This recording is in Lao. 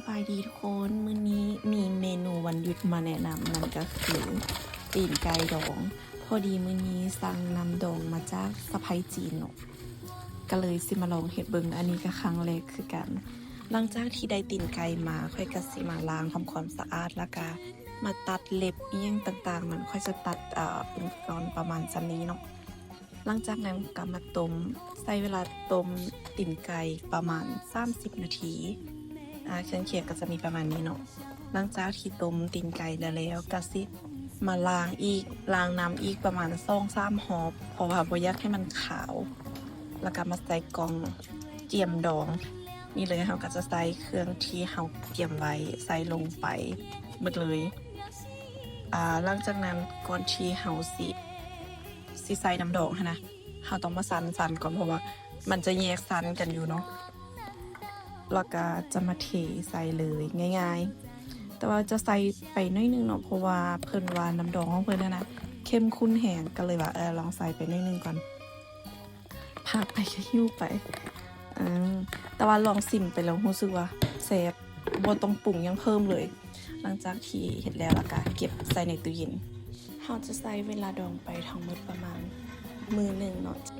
ບາຍດີທຸກຄົນ, ມື້ນີ້ມີເມນູວັນຢຸດມາແນະນຳ, ນັ້ນກໍຄືຕີນໄກ່ດອງ. ພໍດີມື້ນີ້ສັ່ງນ້ຳດອງມາຈາກສະໃພ້ຈີນເນາະ, ກໍເລີຍຊິມາລອງເຮັດເບິ່ງ. ອັນນີ້ກໍຄັ້ງແລກຄືກັນ. ຫຼັງຈາກທີ່ໄດ້ຕີນໄກ່ມາ, ຂ້ອຍກໍຊິມາລ້າງທຳຄວາມສະອາດ ແລ້ວກໍມາຕັດເລັບອີ່ຫຍັງຕ່າງໆ. ມັນ ຂ້ອຍຈະຕັດ ເອີ ເປັນຕອນປະມານສ່ຳນີ້ເນາະ. ຫຼັງຈາກນັ້ນກໍມາຕົ້ມ, ໃຊ້ເວລາຕົ້ມຕີນໄກ່ປະມານສາມສິບນາທີ. ອາ ເຄື່ອງຄຽງກໍຈະມີປະມານນີ້ເນາະ. ຫຼັງຈາກທີ່ຕົ້ມຕີນໄກ່ໄດ້ແລ້ວ ກໍຊິມາລ້າງອີກ, ລ້າງນ້ຳອີກປະມານສອງສາມຮອບ ເພາະວ່າບໍ່ຢາກໃຫ້ມັນຄາວ. ແລ້ວກໍມາໃສ່ກ່ອງກຽມດອງນີ້ເລີຍ. ເຮົາກໍຈະໃສ່ເຄື່ອງທີ່ເຮົາກຽມໄວ້ໃສ່ລົງໄປໝົດເລີຍ. ອາ ຫຼັງຈາກນັ້ນ ກ່ອນທີ່ເຮົາຊິ ຊິໃສ່ນ້ຳດອງຫັ້ນນະ, ເຮົາຕ້ອງມາສັນໆກ່ອນ ເພາະວ່າມັນຈະແຍກສັນກັນຢູ່ເນາະ. ແລ້ວກໍຈະມາເທໃສ່ເລີຍ ງ່າຍໆ. ແຕ່ວ່າຈະໃສ່ໄປໜ້ອຍໜຶ່ງເນາະ, ເພາະວ່າເພິ່ນວ່ານ້ຳດອງຂອງເພິ່ນຫັ້ນນະ ເຂັ້ມຂຸ້ນແຮງ, ກໍເລີຍວ່າ ເອີ ລອງໃສ່ໄປໜ້ອຍໜຶ່ງກ່ອນ. ພາກໄປກໍຫິ້ວໄປ. ເອີ ແຕ່ວ່າລອງຊິມໄປແລ້ວຮູ້ສຶກວ່າແຊບ, ບໍ່ຕ້ອງປຸງຫຍັງເພີ່ມເລີຍ. ຫຼັງຈາກທີ່ເຮັດແລ້ວ ແລ້ວກໍເກັບໃສ່ໃນຕູ້ເຢັນ. ເຮົາຈະໃຊ້ເວລາດອງໄປທັງໝົດປະມານມື້ໜຶ່ງເນາະ.